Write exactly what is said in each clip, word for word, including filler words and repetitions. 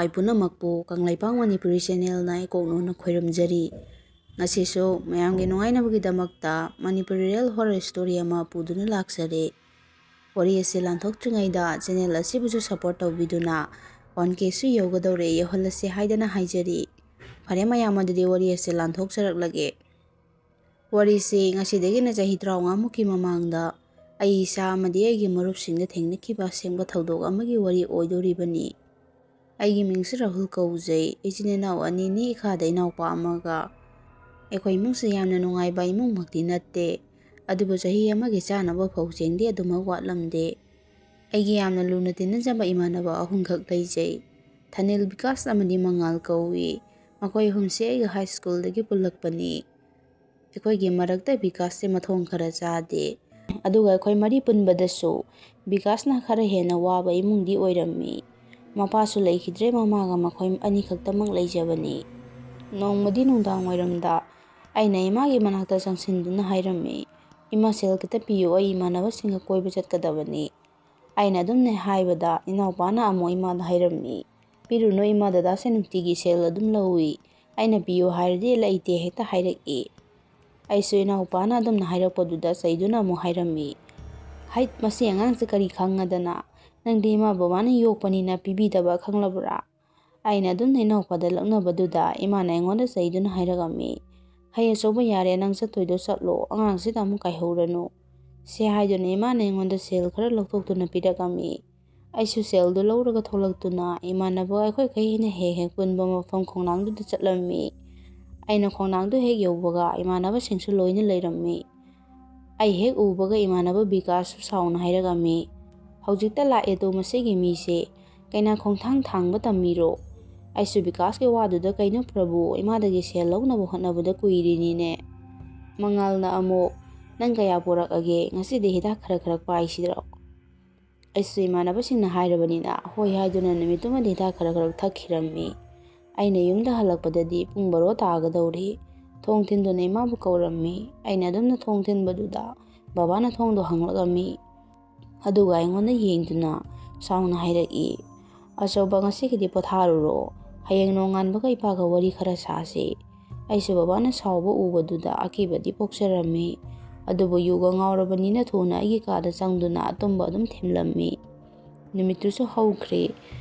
ꯄꯨꯝꯅꯃꯛꯄꯨ ꯀꯪꯂꯩꯄꯥꯛ ꯃꯅꯤꯄꯨꯔꯤ ꯆꯦꯅꯦꯜꯅ ꯏꯀꯣꯛꯅꯣꯅ ꯈꯣꯏꯔꯝꯖꯔꯤ꯫ ꯉꯁꯤꯁꯨ ꯃꯌꯥꯝꯒꯤ ꯅꯨꯡꯉꯥꯏꯅꯕꯒꯤꯗꯃꯛꯇ ꯃꯅꯤꯄꯨꯔꯤ ꯔꯤꯌꯦꯜ ꯍꯣꯔꯔ ꯁ꯭ꯇꯣꯔꯤ ꯑꯃ ꯄꯨꯗꯨꯅ ꯂꯥꯛꯆꯔꯦ꯫ ꯋꯥꯔꯤ ꯑꯁꯤ ꯂꯥꯟꯊꯣꯛꯇ꯭ꯔꯤꯉꯩꯗ ꯆꯦꯅꯦꯜ ꯑꯁꯤꯕꯨꯁꯨ ꯁꯄꯣꯔꯠ ꯇꯧꯕꯤꯗꯨꯅ ꯋꯥꯟ ꯀꯦꯁꯨ ꯌꯧꯒꯗꯧꯔꯦ, ꯌꯧꯍꯜꯂꯁꯦ ꯍꯥꯏꯗꯅ ꯍꯥꯏꯖꯔꯤ꯫ ꯐꯔꯦ ꯃꯌꯥꯝ, ꯑꯗꯨꯗꯤ ꯋꯥꯔꯤ ꯑꯁꯤ ꯂꯥꯟꯊꯣꯛꯆꯔꯛꯂꯒꯦ꯫ ꯋꯥꯔꯤꯁꯤ ꯉꯁꯤꯗꯒꯤꯅ ꯆꯍꯤ ꯇꯔꯥꯃꯉꯥꯃꯨꯛꯀꯤ ꯃꯃꯥꯡꯗ ꯑꯩ ꯏꯁꯥ ꯑꯃꯗꯤ ꯑꯩꯒꯤ ꯃꯔꯨꯞꯁꯤꯡꯗ ꯊꯦꯡꯅꯈꯤꯕ ꯑꯁꯦꯡꯕ ꯊꯧꯗꯣꯛ ꯑꯃꯒꯤ ꯋꯥꯔꯤ ꯑꯣꯏꯗꯣꯔꯤꯕꯅꯤ꯫ ꯑꯩꯒꯤ ꯃꯤꯡꯁꯨ ꯔꯥꯍꯨꯜ ꯀꯧꯖꯩ꯫ ꯏꯆꯤꯟ ꯏꯅꯥꯎ ꯑꯅꯤꯅꯤ, ꯏꯈꯥꯗ ꯏꯅꯥꯎꯄꯥ ꯑꯃꯒ꯫ ꯑꯩꯈꯣꯏ ꯏꯃꯨꯡꯁꯦ ꯌꯥꯝꯅ ꯅꯨꯡꯉꯥꯏꯕ ꯏꯃꯨꯡꯃꯛꯇꯤ ꯅꯠꯇꯦ, ꯑꯗꯨꯕꯨ ꯆꯍꯤ ꯑꯃꯒꯤ ꯆꯥꯅꯕ ꯐꯧ ꯆꯦꯡꯗꯤ ꯑꯗꯨꯃꯛ ꯋꯥꯠꯂꯝꯗꯦ꯫ ꯑꯩꯒꯤ ꯌꯥꯝꯅ ꯂꯨꯅ ꯇꯤꯟꯅꯖꯕ ꯏꯃꯥꯟꯅꯕ ꯑꯍꯨꯝꯈꯛ ꯂꯩꯖꯩ꯫ ꯊꯅꯤꯜ, ꯕꯤꯀꯥꯁ ꯑꯃꯗꯤ ꯃꯉꯥꯜ ꯀꯧꯏ꯫ ꯃꯈꯣꯏ ꯑꯍꯨꯝꯁꯦ ꯑꯩꯒ ꯍꯥꯏ ꯁ꯭ꯀꯨꯜꯗꯒꯤ ꯄꯨꯜꯂꯛꯄꯅꯤ꯫ ꯑꯩꯈꯣꯏꯒꯤ ꯃꯔꯛꯇ ꯕꯤꯀꯥꯁꯁꯦ ꯃꯊꯣꯡ ꯈꯔ ꯆꯥꯗꯦ꯫ ꯑꯗꯨꯒ ꯑꯩꯈꯣꯏ ꯃꯔꯤ ꯄꯨꯟꯕꯗꯁꯨ ꯕꯤꯀꯥꯁꯅ ꯈꯔ ꯍꯦꯟꯅ ꯋꯥꯕ ꯏꯃꯨꯡꯗꯤ ꯑꯣꯏꯔꯝꯃꯤ꯫ ꯃꯄꯥꯁꯨ ꯂꯩꯈꯤꯗ꯭ꯔꯦ, ꯃꯃꯥꯒ ꯃꯈꯣꯏ ꯑꯅꯤꯈꯛꯇꯃꯛ ꯂꯩꯖꯕꯅꯤ꯫ ꯅꯣꯡꯃꯗꯤ ꯅꯨꯡꯗꯥꯡ ꯋꯥꯏꯔꯝꯗ ꯑꯩꯅ ꯏꯃꯥꯒꯤ ꯃꯅꯥꯛꯇ ꯆꯪꯁꯤꯟꯗꯨꯅ ꯍꯥꯏꯔꯝꯃꯤ, "ꯏꯃꯥ, ꯁꯦꯜ ꯈꯤꯇ ꯄꯤꯌꯨ, ꯑꯩ ꯏꯃꯥꯟꯅꯕꯁꯤꯡꯒ ꯀꯣꯏꯕ ꯆꯠꯀꯗꯕꯅꯤ"꯫ ꯑꯩꯅ ꯑꯗꯨꯝꯅ ꯍꯥꯏꯕꯗ ꯏꯅꯥꯎꯄꯥꯅ ꯑꯃꯨꯛ ꯏꯃꯥꯗ ꯍꯥꯏꯔꯝꯃꯤ, "ꯄꯤꯔꯨꯅꯨ ꯏꯃꯥ, ꯗꯗꯥꯁꯦ ꯅꯨꯡꯇꯤꯒꯤ ꯁꯦꯜ ꯑꯗꯨꯝ ꯂꯧꯏ, ꯑꯩꯅ ꯄꯤꯌꯨ ꯍꯥꯏꯔꯗꯤ ꯂꯩꯇꯦ ꯍꯦꯛꯇ ꯍꯥꯏꯔꯛꯏ"꯫ ꯑꯩꯁꯨ ꯏꯅꯥꯎꯄꯥꯅ ꯑꯗꯨꯝꯅ ꯍꯥꯏꯔꯛꯄꯗꯨꯗ ꯆꯩꯗꯨꯅ ꯑꯃꯨꯛ ꯍꯥꯏꯔꯝꯃꯤ, "ꯍꯩꯠ, ꯃꯁꯤ ꯑꯉꯥꯡꯁꯦ ꯀꯔꯤ ꯈꯪꯉꯗꯅ? ꯅꯪꯗꯤ ꯏꯃꯥ ꯕꯕꯥꯅ ꯌꯣꯛꯄꯅꯤꯅ ꯄꯤꯕꯤꯗꯕ ꯈꯪꯂꯕ꯭ꯔꯥ?" ꯑꯩꯅ ꯑꯗꯨꯝꯅ ꯏꯅꯥꯎꯄꯥꯗ ꯂꯛꯅꯕꯗꯨꯗ ꯏꯃꯥꯅ ꯑꯩꯉꯣꯟꯗ ꯆꯩꯗꯨꯅ ꯍꯥꯏꯔꯛꯑꯝꯃꯤ, "ꯍꯩ ꯑꯆꯧꯕ, ꯌꯥꯔꯦ, ꯅꯪ ꯆꯠꯇꯣꯏꯗꯣ ꯆꯠꯂꯣ, ꯑꯉꯥꯡꯁꯤꯗ ꯑꯃꯨꯛ ꯀꯥꯏꯍꯧꯔꯅꯨ"꯫ ꯁꯦ ꯍꯥꯏꯗꯨꯅ ꯏꯃꯥꯅ ꯑꯩꯉꯣꯟꯗ ꯁꯦꯜ ꯈꯔ ꯂꯧꯊꯣꯛꯇꯨꯅ ꯄꯤꯔꯛꯑꯝꯃꯤ꯫ ꯑꯩꯁꯨ ꯁꯦꯜꯗꯨ ꯂꯧꯔꯒ ꯊꯣꯛꯂꯛꯇꯨꯅ ꯏꯃꯥꯟꯅꯕ ꯑꯩꯈꯣꯏꯈꯩ ꯍꯦꯟꯅ ꯍꯦꯛ ꯍꯦꯛ ꯄꯨꯟꯕ ꯃꯐꯝ ꯈꯣꯡꯅꯥꯡꯗꯨꯗ ꯆꯠꯂꯝꯃꯤ꯫ ꯑꯩꯅ ꯈꯣꯡꯅꯥꯡꯗꯨ ꯍꯦꯛ ꯌꯧꯕꯒ ꯏꯃꯥꯟꯅꯕꯁꯤꯡꯁꯨ ꯂꯣꯏꯅ ꯂꯩꯔꯝꯃꯤ꯫ ꯑꯩ ꯍꯦꯛ ꯎꯕꯒ ꯏꯃꯥꯟꯅꯕ ꯕꯤꯀꯥꯁꯁꯨ ꯁꯥꯎꯅ ꯍꯥꯏꯔꯛꯑꯝꯃꯤ, "ꯍꯧꯖꯤꯛꯇ ꯂꯥꯛꯑꯦꯗꯣ ꯃꯁꯤꯒꯤ ꯃꯤꯁꯦ, ꯀꯩꯅꯥ ꯈꯣꯡꯊꯥꯡ ꯊꯥꯡꯕ ꯇꯝꯃꯤꯔꯣ?" ꯑꯩꯁꯨ ꯕꯤꯀꯥꯁꯀꯤ ꯋꯥꯗꯨꯗ, "ꯀꯩꯅꯣ ꯄ꯭ꯔꯚꯨ, ꯏꯃꯥꯗꯒꯤ ꯁꯦꯜ ꯂꯧꯅꯕ ꯍꯣꯠꯅꯕꯗ ꯀꯨꯏꯔꯤꯅꯤꯅꯦ"꯫ ꯃꯉꯥꯜꯅ ꯑꯃꯨꯛ, "ꯅꯪ ꯀꯌꯥ ꯄꯨꯔꯛꯑꯒꯦ? ꯉꯁꯤꯗꯤ ꯍꯤꯗꯥꯛ ꯈꯔ ꯈꯔ ꯄꯥꯏꯁꯤꯔꯣ?" ꯑꯩꯁꯨ ꯏꯃꯥꯟꯅꯕꯁꯤꯡꯅ ꯍꯥꯏꯔꯕꯅꯤꯅ ꯍꯣꯏ ꯍꯥꯏꯗꯨꯅ ꯅꯨꯃꯤꯠꯇꯨꯃꯗꯤ ꯍꯤꯗꯥꯛ ꯈꯔ ꯈꯔ ꯊꯛꯈꯤꯔꯝꯃꯤ꯫ ꯑꯩꯅ ꯌꯨꯝꯗ ꯍꯜꯂꯛꯄꯗꯗꯤ ꯄꯨꯡ ꯕꯥꯔꯣ ꯇꯥꯒꯗꯧꯔꯤ꯫ ꯊꯣꯡ ꯊꯤꯟꯗꯨꯅ ꯏꯃꯥꯕꯨ ꯀꯧꯔꯝꯃꯤ꯫ ꯑꯩꯅ ꯑꯗꯨꯝꯅ ꯊꯣꯡ ꯊꯤꯟꯕꯗꯨꯗ ꯕꯕꯥꯅ ꯊꯣꯡꯗꯣ ꯍꯥꯡꯂꯛꯂꯝꯃꯤ꯫ ꯑꯗꯨꯒ ꯑꯩꯉꯣꯟꯗ ꯌꯦꯡꯗꯨꯅ ꯁꯥꯎꯅ ꯍꯥꯏꯔꯛꯏ, "ꯑꯆꯧꯕ, ꯉꯁꯤꯒꯤꯗꯤ ꯄꯣꯊꯥꯔꯨꯔꯣ꯫ ꯍꯌꯦꯡ ꯅꯣꯡꯉꯥꯟꯕꯒ ꯏꯄꯥꯒ ꯋꯥꯔꯤ ꯈꯔ ꯁꯥꯁꯤ꯫" ꯑꯩꯁꯨ ꯕꯕꯥꯅ ꯁꯥꯎꯕ ꯎꯕꯗꯨꯗ ꯑꯀꯤꯕꯗꯤ ꯄꯣꯛꯆꯔꯝꯃꯤ꯫ ꯑꯗꯨꯕꯨ ꯌꯨꯒ ꯉꯥꯎꯔꯕꯅꯤꯅ ꯊꯨꯅ ꯑꯩꯒꯤ ꯀꯥꯗ ꯆꯪꯗꯨꯅ ꯑꯇꯨꯝꯕ ꯑꯗꯨꯝ ꯊꯦꯝꯂꯝꯃꯤ꯫ ꯅꯨꯃꯤꯠꯇꯨꯁꯨ ꯍꯧꯈ꯭ꯔꯦ꯫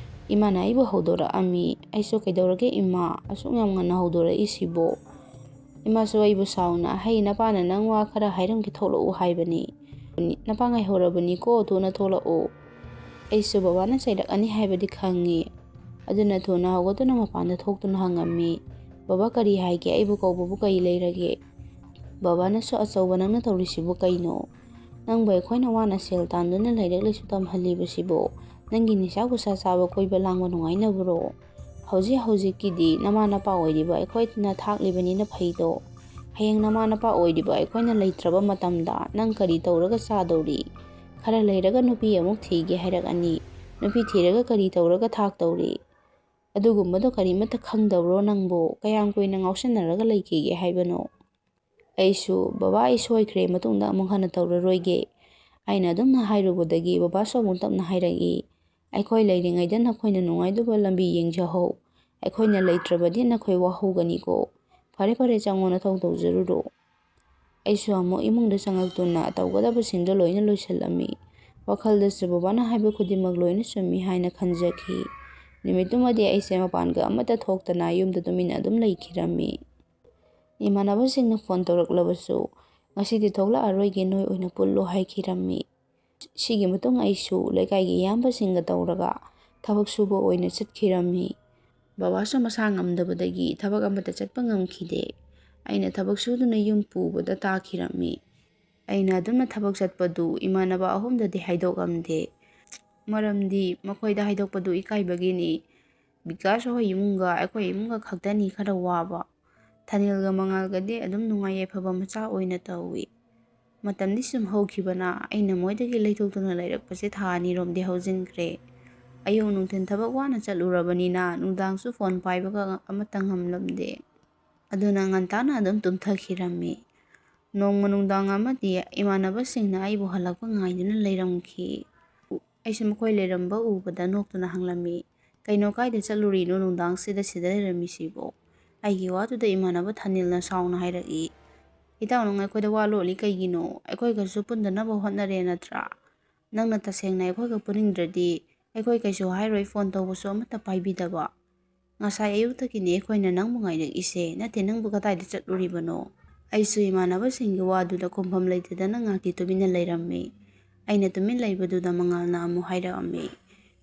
ꯏꯃꯥꯅ ꯑꯩꯕꯨ ꯍꯧꯗꯣꯔꯛꯑꯝꯃꯤ꯫ ꯑꯩꯁꯨ, "ꯀꯩꯗꯧꯔꯒꯦ ꯏꯃꯥ? ꯑꯁꯨꯛ ꯌꯥꯝ ꯉꯟꯅ ꯍꯧꯗꯣꯔꯛꯏꯁꯤꯕꯣ?" ꯏꯃꯥꯁꯨ ꯑꯩꯕꯨ ꯁꯥꯎꯅ, "ꯍꯩ, ꯅꯄꯥꯅ ꯅꯪ ꯋꯥ ꯈꯔ ꯍꯥꯏꯔꯝꯒꯦ, ꯊꯣꯛꯂꯛꯎ ꯍꯥꯏꯕꯅꯤ꯫ ꯅꯄꯥ ꯉꯥꯏꯍꯧꯔꯕꯅꯤꯀꯣ, ꯊꯨꯅ ꯊꯣꯛꯂꯛꯎ꯫" ꯑꯩꯁꯨ ꯕꯕꯥꯅ ꯆꯩꯔꯛꯑꯅꯤ ꯍꯥꯏꯕꯗꯤ ꯈꯪꯉꯤ꯫ ꯑꯗꯨꯅ ꯊꯨꯅ ꯍꯧꯒꯠꯇꯨꯅ ꯃꯄꯥꯟꯗ ꯊꯣꯛꯇꯨꯅ ꯍꯪꯉꯝꯃꯤ, "ꯕꯕꯥ, ꯀꯔꯤ ꯍꯥꯏꯒꯦ? ꯑꯩꯕꯨ ꯀꯧꯕꯕꯨ ꯀꯔꯤ ꯂꯩꯔꯒꯦ?" ꯕꯕꯥꯅꯁꯨ, "ꯑꯆꯧꯕ, ꯅꯪꯅ ꯇꯧꯔꯤꯁꯤꯕꯨ ꯀꯩꯅꯣ? ꯅꯪꯕꯨ ꯑꯩꯈꯣꯏꯅ ꯋꯥꯅ ꯁꯦꯜ ꯇꯥꯟꯗꯨꯅ ꯂꯥꯏꯔꯤꯛ ꯂꯥꯏꯁꯨ ꯇꯝꯍꯜꯂꯤꯕꯁꯤꯕꯨ ꯅꯪꯒꯤ ꯅꯤꯁꯥ ꯄꯨꯁꯥ ꯆꯥꯕ, ꯀꯣꯏꯕ ꯂꯥꯡꯕ ꯅꯨꯡꯉꯥꯏꯅꯕꯔꯣ? ꯍꯧꯖꯤꯛ ꯍꯧꯖꯤꯛꯀꯤꯗꯤ ꯅꯃꯥ ꯅꯄꯥ ꯑꯣꯏꯔꯤꯕ ꯑꯩꯈꯣꯏꯅ ꯊꯥꯛꯂꯤꯕꯅꯤꯅ ꯐꯩꯗꯣ꯫ ꯍꯌꯦꯡ ꯅꯃꯥ ꯅꯄꯥ ꯑꯣꯏꯔꯤꯕ ꯑꯩꯈꯣꯏꯅ ꯂꯩꯇ꯭ꯔꯕ ꯃꯇꯝꯗ ꯅꯪ ꯀꯔꯤ ꯇꯧꯔꯒ ꯆꯥꯗꯧꯔꯤ? ꯈꯔ ꯂꯩꯔꯒ ꯅꯨꯄꯤ ꯑꯃꯨꯛ ꯊꯤꯒꯦ ꯍꯥꯏꯔꯛꯑꯅꯤ꯫ ꯅꯨꯄꯤ ꯊꯤꯔꯒ ꯀꯔꯤ ꯇꯧꯔꯒ ꯊꯥꯛꯇꯧꯔꯤ? ꯑꯗꯨꯒꯨꯝꯕꯗꯣ ꯀꯔꯤꯃꯠꯇ ꯈꯪꯗꯕ꯭ꯔꯣ ꯅꯪꯕꯨ? ꯀꯌꯥꯝ ꯀꯨꯏꯅ ꯉꯥꯎꯁꯟꯅꯔꯒ ꯂꯩꯈꯤꯒꯦ ꯍꯥꯏꯕꯅꯣ?" ꯑꯩꯁꯨ, "ꯕꯕꯥ, ꯑꯩ ꯁꯣꯏꯈ꯭ꯔꯦ, ꯃꯇꯨꯡꯗ ꯑꯃꯨꯛ ꯍꯟꯅ ꯇꯧꯔꯔꯣꯏꯒꯦ꯫" ꯑꯩꯅ ꯑꯗꯨꯝꯅ ꯍꯥꯏꯔꯨꯕꯗꯒꯤ ꯕꯕꯥꯁꯨ ꯑꯃꯨꯛ ꯇꯞꯅ ꯍꯥꯏꯔꯛꯏ, "ꯑꯩꯈꯣꯏ ꯂꯩꯔꯤꯉꯩꯗ ꯅꯈꯣꯏꯅ ꯅꯨꯡꯉꯥꯏꯗꯧꯕ ꯂꯝꯕꯤ ꯌꯦꯡꯖꯍꯧ꯫ ꯑꯩꯈꯣꯏꯅ ꯂꯩꯇ꯭ꯔꯕꯗꯤ ꯅꯈꯣꯏ ꯋꯥꯍꯧꯒꯅꯤꯀꯣ꯫ ꯐꯔꯦ, ꯐꯔꯦ, ꯆꯪꯉꯣ, ꯅꯊꯧ ꯇꯧꯖꯔꯨꯔꯣ꯫" ꯑꯩꯁꯨ ꯑꯃꯨꯛ ꯏꯃꯨꯡꯗ ꯆꯪꯂꯛꯇꯨꯅ ꯇꯧꯒꯗꯕꯁꯤꯡꯗꯣ ꯂꯣꯏꯅ ꯂꯣꯏꯁꯤꯜꯂꯝꯃꯤ꯫ ꯋꯥꯈꯜꯗꯁꯨ ꯕꯕꯥꯅ ꯍꯥꯏꯕ ꯈꯨꯗꯤꯡꯃꯛ ꯂꯣꯏꯅ ꯆꯨꯝꯃꯤ ꯍꯥꯏꯅ ꯈꯟꯖꯈꯤ꯫ ꯅꯨꯃꯤꯠꯇꯨꯃꯗꯤ ꯑꯩꯁꯦ ꯃꯄꯥꯟꯒ ꯑꯃꯠꯇ ꯊꯣꯛꯇꯅ ꯌꯨꯝꯗ ꯇꯨꯃꯤꯟꯅ ꯑꯗꯨꯝ ꯂꯩꯈꯤꯔꯝꯃꯤ꯫ ꯏꯃꯥꯟꯅꯕꯁꯤꯡꯅ ꯐꯣꯟ ꯇꯧꯔꯛꯂꯕꯁꯨ, "ꯉꯁꯤꯗꯤ ꯊꯣꯛꯂꯛꯑꯔꯣꯏꯒꯦ, ꯅꯣꯏ ꯑꯣꯏꯅ ꯄꯨꯜꯂꯣ" ꯍꯥꯏꯈꯤꯔꯝꯃꯤ꯫ ꯁꯤꯒꯤ ꯃꯇꯨꯡ ꯑꯩꯁꯨ ꯂꯩꯀꯥꯏꯒꯤ ꯏꯌꯥꯝꯕꯁꯤꯡꯒ ꯇꯧꯔꯒ ꯊꯕꯛ ꯁꯨꯕ ꯑꯣꯏꯅ ꯆꯠꯈꯤꯔꯝꯃꯤ꯫ ꯕꯕꯥꯁꯨ ꯃꯁꯥ ꯉꯝꯗꯕꯗꯒꯤ ꯊꯕꯛ ꯑꯃꯠꯇ ꯆꯠꯄ ꯉꯝꯈꯤꯗꯦ꯫ ꯑꯩꯅ ꯊꯕꯛ ꯁꯨꯗꯨꯅ ꯌꯨꯝ ꯄꯨꯕꯗ ꯇꯥꯈꯤꯔꯝꯃꯤ꯫ ꯑꯩꯅ ꯑꯗꯨꯝꯅ ꯊꯕꯛ ꯆꯠꯄꯗꯨ ꯏꯃꯥꯟꯅꯕ ꯑꯍꯨꯝꯗꯗꯤ ꯍꯥꯏꯗꯣꯛꯂꯝꯗꯦ꯫ ꯃꯔꯝꯗꯤ ꯃꯈꯣꯏꯗ ꯍꯥꯏꯗꯣꯛꯄꯗꯨ ꯏꯀꯥꯏꯕꯒꯤꯅꯤ꯫ ꯕꯤꯀꯥꯁ ꯍꯣꯏ ꯏꯃꯨꯡꯒ ꯑꯩꯈꯣꯏ ꯏꯃꯨꯡꯒ ꯈꯛꯇꯅꯤ ꯈꯔ ꯋꯥꯕ꯫ ꯊꯥꯅꯤꯜꯒ ꯃꯉꯥꯜꯒꯗꯤ ꯑꯗꯨꯝ ꯅꯨꯡꯉꯥꯏ ꯌꯥꯏꯐꯕ ꯃꯆꯥ ꯑꯣꯏꯅ ꯇꯧꯏ꯫ ꯃꯇꯝꯗꯤ ꯁꯨꯝ ꯍꯧꯈꯤꯕꯅ ꯑꯩꯅ ꯃꯣꯏꯗꯒꯤ ꯂꯩꯊꯣꯛꯇꯨꯅ ꯂꯩꯔꯛꯄꯁꯦ ꯊꯥ ꯑꯅꯤꯔꯣꯝꯗꯤ ꯍꯧꯖꯤꯟꯈ꯭ꯔꯦ꯫ ꯑꯌꯨꯛ ꯅꯨꯡꯊꯤꯜ ꯊꯕꯛ ꯋꯥꯅ ꯆꯠꯂꯨꯔꯕꯅꯤꯅ ꯅꯨꯡꯗꯥꯡꯁꯨ ꯐꯣꯟ ꯄꯥꯏꯕꯒ ꯑꯃꯠꯇ ꯉꯝꯂꯝꯗꯦ꯫ ꯑꯗꯨꯅ ꯉꯟꯇꯥꯅ ꯑꯗꯨꯝ ꯇꯨꯝꯊꯈꯤꯔꯝꯃꯤ꯫ ꯅꯣꯡꯃ ꯅꯨꯡꯗꯥꯡ ꯑꯃꯗꯤ ꯏꯃꯥꯟꯅꯕꯁꯤꯡꯅ ꯑꯩꯕꯨ ꯍꯜꯂꯛꯄ ꯉꯥꯏꯗꯨꯅ ꯂꯩꯔꯝꯈꯤ꯫ ꯑꯩꯁꯨ ꯃꯈꯣꯏ ꯂꯩꯔꯝꯕ ꯎꯕꯗ ꯅꯣꯛꯇꯨꯅ ꯍꯪꯂꯝꯃꯤ, "ꯀꯩꯅꯣ, ꯀꯥꯏꯗ ꯆꯠꯂꯨꯔꯤꯅꯣ ꯅꯨꯡꯗꯥꯡꯁꯤꯗ ꯁꯤꯗ ꯂꯩꯔꯝꯃꯤꯁꯤꯕꯣ?" ꯑꯩꯒꯤ ꯋꯥꯗꯨꯗ ꯏꯃꯥꯟꯅꯕ ꯊꯥꯅꯤꯜꯅ ꯁꯥꯎꯅ ꯍꯥꯏꯔꯛꯏ, "ꯏꯇꯥꯎ, ꯅꯪ ꯑꯩꯈꯣꯏꯗ ꯋꯥ ꯂꯣꯠꯂꯤ ꯀꯩꯒꯤꯅꯣ? ꯑꯩꯈꯣꯏꯒꯁꯨ ꯄꯨꯟꯗꯅꯕ ꯍꯣꯠꯅꯔꯦ ꯅꯠꯇ꯭ꯔꯥ? ꯅꯪꯅ ꯇꯁꯦꯡꯅ ꯑꯩꯈꯣꯏꯒ ꯄꯨꯅꯤꯡꯗ꯭ꯔꯗꯤ ꯑꯩꯈꯣꯏ ꯀꯩꯁꯨ ꯍꯥꯏꯔꯣꯏ, ꯐꯣꯟ ꯇꯧꯕꯁꯨ ꯑꯃꯠꯇ ꯄꯥꯏꯕꯤꯗꯕ꯫ ꯉꯁꯥꯏ ꯑꯌꯨꯛꯇꯒꯤꯅꯦ ꯑꯩꯈꯣꯏꯅ ꯅꯪꯕꯨ ꯉꯥꯏꯔꯛꯏꯁꯦ, ꯅꯠꯇꯦ ꯅꯪꯕꯨ ꯀꯗꯥꯏꯗ ꯆꯠꯂꯨꯔꯤꯕꯅꯣ?" ꯑꯩꯁꯨ ꯏꯃꯥꯟꯅꯕꯁꯤꯡꯒꯤ ꯋꯥꯗꯨꯗ ꯈꯨꯝꯐꯝ ꯂꯩꯇꯗꯅ ꯉꯥꯏꯍꯥꯛꯇꯤ ꯇꯨꯃꯤꯟꯅ ꯂꯩꯔꯝꯃꯤ꯫ ꯑꯩꯅ ꯇꯨꯃꯤꯟ ꯂꯩꯕꯗꯨꯗ ꯃꯉꯥꯜꯅ ꯑꯃꯨꯛ ꯍꯥꯏꯔꯛꯑꯝꯃꯤ,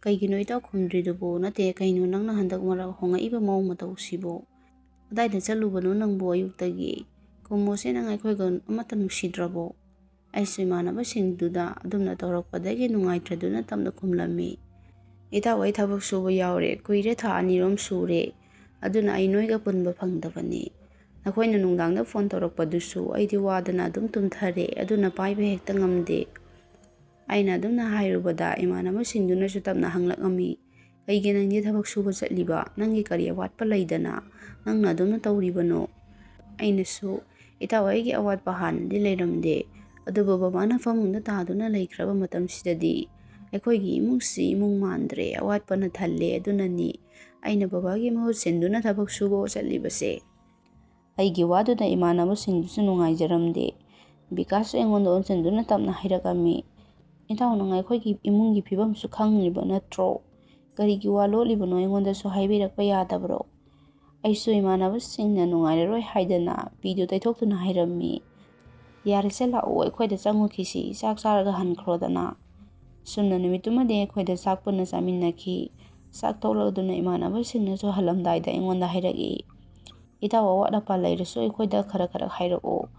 "ꯀꯩꯒꯤꯅꯣ ꯏꯇꯥꯎ ꯈꯨꯝꯗ꯭ꯔꯤꯗꯨꯕꯨ? ꯅꯠꯇꯦ, ꯀꯩꯅꯣ ꯅꯪꯅ ꯍꯟꯗꯛ ꯃꯔꯛ ꯍꯣꯡꯉꯛꯏꯕ ꯃꯑꯣꯡ ꯃꯇꯧꯁꯤꯕꯨ? ꯀꯗꯥꯏꯗ ꯆꯠꯂꯨꯕꯅꯣ ꯅꯪꯕꯨ ꯑꯌꯨꯛꯇꯒꯤ? ꯈꯨꯝꯃꯣꯁꯦ, ꯅꯪ ꯑꯩꯈꯣꯏꯒ ꯑꯃꯠꯇ ꯅꯨꯡꯁꯤꯗ꯭ꯔꯕꯣ?" ꯑꯩꯁꯨ ꯏꯃꯥꯟꯅꯕꯁꯤꯡꯗꯨꯗ ꯑꯗꯨꯝꯅ ꯇꯧꯔꯛꯄꯗꯒꯤ ꯅꯨꯡꯉꯥꯏꯇ꯭ꯔꯗꯨꯅ ꯇꯞꯅ ꯈꯨꯝꯂꯝꯃꯤ, "ꯏꯇꯥꯎ, ꯑꯩ ꯊꯕꯛ ꯁꯨꯕ ꯌꯥꯎꯔꯦ, ꯀꯨꯏꯔꯦ, ꯊꯥ ꯑꯅꯤꯔꯣꯝ ꯁꯨꯔꯦ, ꯑꯗꯨꯅ ꯑꯩ ꯅꯣꯏꯒ ꯄꯨꯟꯕ ꯐꯪꯗꯕꯅꯤ꯫ ꯅꯈꯣꯏꯅ ꯅꯨꯡꯗꯥꯡꯗ ꯐꯣꯟ ꯇꯧꯔꯛꯄꯗꯨꯁꯨ ꯑꯩꯗꯤ ꯋꯥꯗꯅ ꯑꯗꯨꯝ ꯇꯨꯝꯊꯔꯦ, ꯑꯗꯨꯅ ꯄꯥꯏꯕ ꯍꯦꯛꯇ ꯉꯝꯗꯦ꯫" ꯑꯩꯅ ꯑꯗꯨꯝꯅ ꯍꯥꯏꯔꯨꯕꯗ ꯏꯃꯥꯟꯅꯕꯁꯤꯡꯗꯨꯅꯁꯨ ꯇꯞꯅ ꯍꯪꯂꯛꯂꯝꯃꯤ, "ꯀꯩꯒꯤ ꯅꯪꯗꯤ ꯊꯕꯛ ꯁꯨꯕ ꯆꯠꯂꯤꯕ? ꯅꯪꯒꯤ ꯀꯔꯤ ꯑꯋꯥꯠꯄ ꯂꯩꯗꯅ ꯅꯪꯅ ꯑꯗꯨꯝꯅ ꯇꯧꯔꯤꯕꯅꯣ?" ꯑꯩꯅꯁꯨ, "ꯏꯇꯥꯎ, ꯑꯩꯒꯤ ꯑꯋꯥꯠꯄ ꯍꯥꯟꯅꯗꯤ ꯂꯩꯔꯝꯗꯦ, ꯑꯗꯨꯕꯨ ꯕꯕꯥꯅ ꯐꯃꯨꯡꯗ ꯇꯥꯗꯨꯅ ꯂꯩꯈ꯭ꯔꯕ ꯃꯇꯝꯁꯤꯗꯗꯤ ꯑꯩꯈꯣꯏꯒꯤ ꯏꯃꯨꯡꯁꯤ ꯏꯃꯨꯡ ꯃꯥꯟꯗ꯭ꯔꯦ, ꯑꯋꯥꯠꯄꯅ ꯊꯜꯂꯦ꯫ ꯑꯗꯨꯅꯅꯤ ꯑꯩꯅ ꯕꯕꯥꯒꯤ ꯃꯍꯨꯠ ꯁꯤꯟꯗꯨꯅ ꯊꯕꯛ ꯁꯨꯕ ꯆꯠꯂꯤꯕꯁꯦ꯫" ꯑꯩꯒꯤ ꯋꯥꯗꯨꯗ ꯏꯃꯥꯟꯅꯕꯁꯤꯡꯗꯨꯁꯨ ꯅꯨꯡꯉꯥꯏꯖꯔꯝꯗꯦ꯫ ꯕꯤꯀꯥꯁꯁꯨ ꯑꯩꯉꯣꯟꯗ ꯑꯣꯟꯁꯤꯟꯗꯨꯅ ꯇꯞꯅ ꯍꯥꯏꯔꯛꯂꯝꯃꯤ, "ꯏꯇꯥꯎ, ꯅꯪ ꯑꯩꯈꯣꯏꯒꯤ ꯏꯃꯨꯡꯒꯤ ꯐꯤꯕꯝꯁꯨ ꯈꯪꯂꯤꯕ ꯅꯠꯇ꯭ꯔꯣ? ꯀꯔꯤꯒꯤ ꯋꯥ ꯂꯣꯠꯂꯤꯕꯅꯣ? ꯑꯩꯉꯣꯟꯗꯁꯨ ꯍꯥꯏꯕꯤꯔꯛꯄ ꯌꯥꯗꯕ꯭ꯔꯣ?" ꯑꯩꯁꯨ ꯏꯃꯥꯟꯅꯕꯁꯤꯡꯅ ꯅꯨꯡꯉꯥꯏꯔꯔꯣꯏ ꯍꯥꯏꯗꯅ ꯐꯤꯗꯨ ꯇꯩꯊꯣꯛꯇꯨꯅ ꯍꯥꯏꯔꯝꯃꯤ꯫ "ꯌꯥꯔꯦꯁꯦ, ꯂꯥꯛꯑꯣ, ꯑꯩꯈꯣꯏꯗ ꯆꯪꯉꯨꯈꯤꯁꯤ, ꯆꯥꯛ ꯆꯥꯔꯒ ꯍꯟꯈ꯭ꯔꯣꯗꯅ꯫" ꯁꯨꯝꯅ ꯅꯨꯃꯤꯠꯇꯨꯃꯗꯤ ꯑꯩꯈꯣꯏꯗ ꯆꯥꯛ ꯄꯨꯟꯅ ꯆꯥꯃꯤꯟꯅꯈꯤ꯫ ꯆꯥꯛ ꯇꯣꯛꯂꯗꯨꯅ ꯏꯃꯥꯟꯅꯕꯁꯤꯡꯅꯁꯨ ꯍꯜꯂꯝꯗꯥꯏꯗ ꯑꯩꯉꯣꯟꯗ ꯍꯥꯏꯔꯛꯏ, "ꯏꯇꯥꯎ, ꯑꯋꯥꯠ ꯑꯄꯥ ꯂꯩꯔꯁꯨ ꯑꯩꯈꯣꯏꯗ ꯈꯔ ꯈꯔ ꯍꯥꯏꯔꯛꯑꯣ꯫